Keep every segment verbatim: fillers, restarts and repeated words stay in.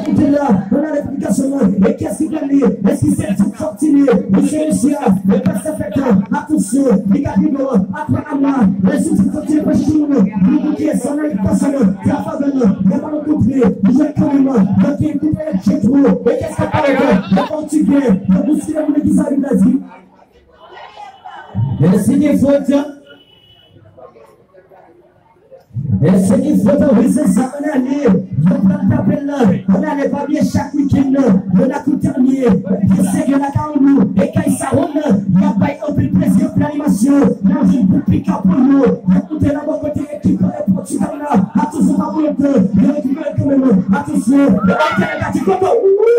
Koute la, ann ale pou likasyon an. E kiyès ki pran li? Èske se Ti Fòk Tini? Wi, se misye a. E pa sa fèt, atansyon, li ka pi bon. Apre Ama, e si Ti Fòk Tini pa chita moun, nou pou kiyès ann ale pou likasyon an? Trafavèl, e pa nou koute, nou jwenn kanmenm. Donk, koute Jetro. E kiyès k ap parèt? E pa ou ti gen, donk, nou si moun ki sa li vle di. Èske gen fòt? Èske gen fòt? Wi, se sa, ann ale. Yo pral tape l la. Ann ale, pa bliye chak wikenn, Monaco Ternier, pye serye lakay nou, e kay sa wonn, y ap bay anpil plezi, anpil animasyon. N ap jwenn bout pika pou yo. Y ap moute la bò kote ekip Pòtigay la. Atansyon, pa pou lontan. Yo rekipere kanmenm. Atansyon. Yo bay tèlè gati koto. Wi.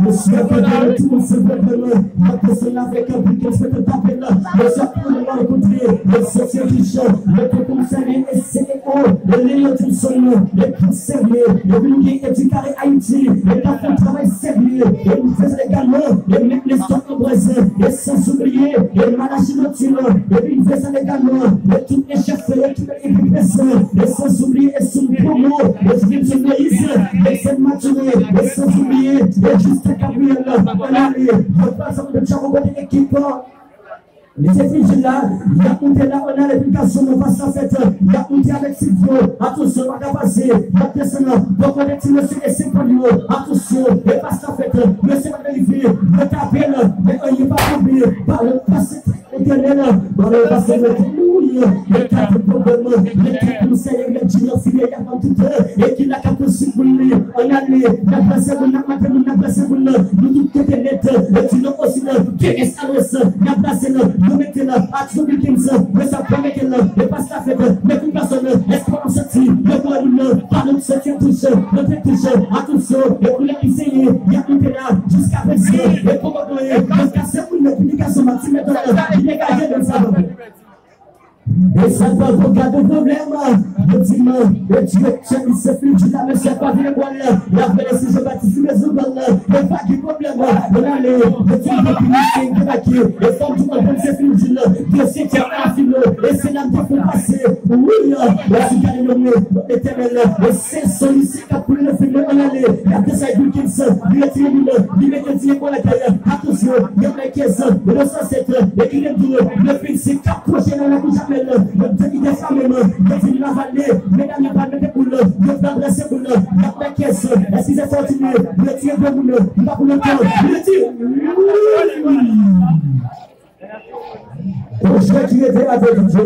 Mesye, kote yo tout moun se pwoblèm. Y ap desann avèk anpil respè, tape la. Mesye, pou nou renkontre. Mesye, se Richard. Mesye, komisè, e se o, e Leo Dimson, e Prince Serge, epi nou gen Eddie Carré Haïti, e k ap fè yon travay serye, e nou fè sa egalman, e Mèt Nestor Ambroise, e san oubliye, e Malachi Lotino, epi nou fè sa egalman, e tout e chèf, e tout ekip, e san oubliye, e Soum Promo, e Stevenson Moïse, e Sèn Mathurin, e san oubliye, e Justin Gabriel, ann ale, yo pa sa pou tchako kote ekip, Misye Fidji la, y ap moute la, ann ale pou likasyon an, pa sa fèt, y ap moute avèk Silvio, atansyon, pa ka pase, y ap desann, bò kote ti mesye e se pòl yo, atansyon, e pa sa fèt, mesye pa rive, yo tape l, men anyen pa tonbe, balon pase, Etènèl, balon pase, alelouya, e ka te pwoblèm, men ka pou Seyè, men Junior Fidel, y ap ban tout, e ki la ka pou sou moun li, ann ale, n ap pase moun, n ap mate moun, n ap pase moun, nou tout kote nèt, e di non osi non, K S L S, n ap pase l, nou mete l, Atchou Wilkins, men sa pa mete l, e pa sa fèt, men kou gason, èske w ap santi, men kou moun nan, pa nou santi an touche, nou te touche, atansyon, e kou lè li seye, y ap moute la, jiska prezan, e poko genyen, men kase moun nan, kou gason, Martin Meton, li degaje nan sa. E sa pa pou gade pwoblèm. Yo di m, e direktè li se Fidji la, mesye pa vin bwal la. Y ap vin si Jean Baptiste rezoud bal la. E pa gen pwoblèm. Ann ale, yo di m depi li se debake. E fò m di w konprann se Fidji la. Dosye tè a filo. E se la m te fè pase. Wi, la si gade nan mwen. Etènèl, e se solisyon k ap koule nan fil la. Ann ale, y ap desay Wilkins. Li retire moun. Li mete diye kwa lakay. Atansyon, y ap Kès, Inosan sèt, e ki te di, le fin se kat pwochen nan lakou Jamèl, nan de lidè flamen, yo di n avale, medam yo pral mete boul, yo pral drese boul, y ap bay kès, eskize fò di mwen, yo tire de moun, m pa pou lontan, yo di, pwochen ki rete avè Bondye.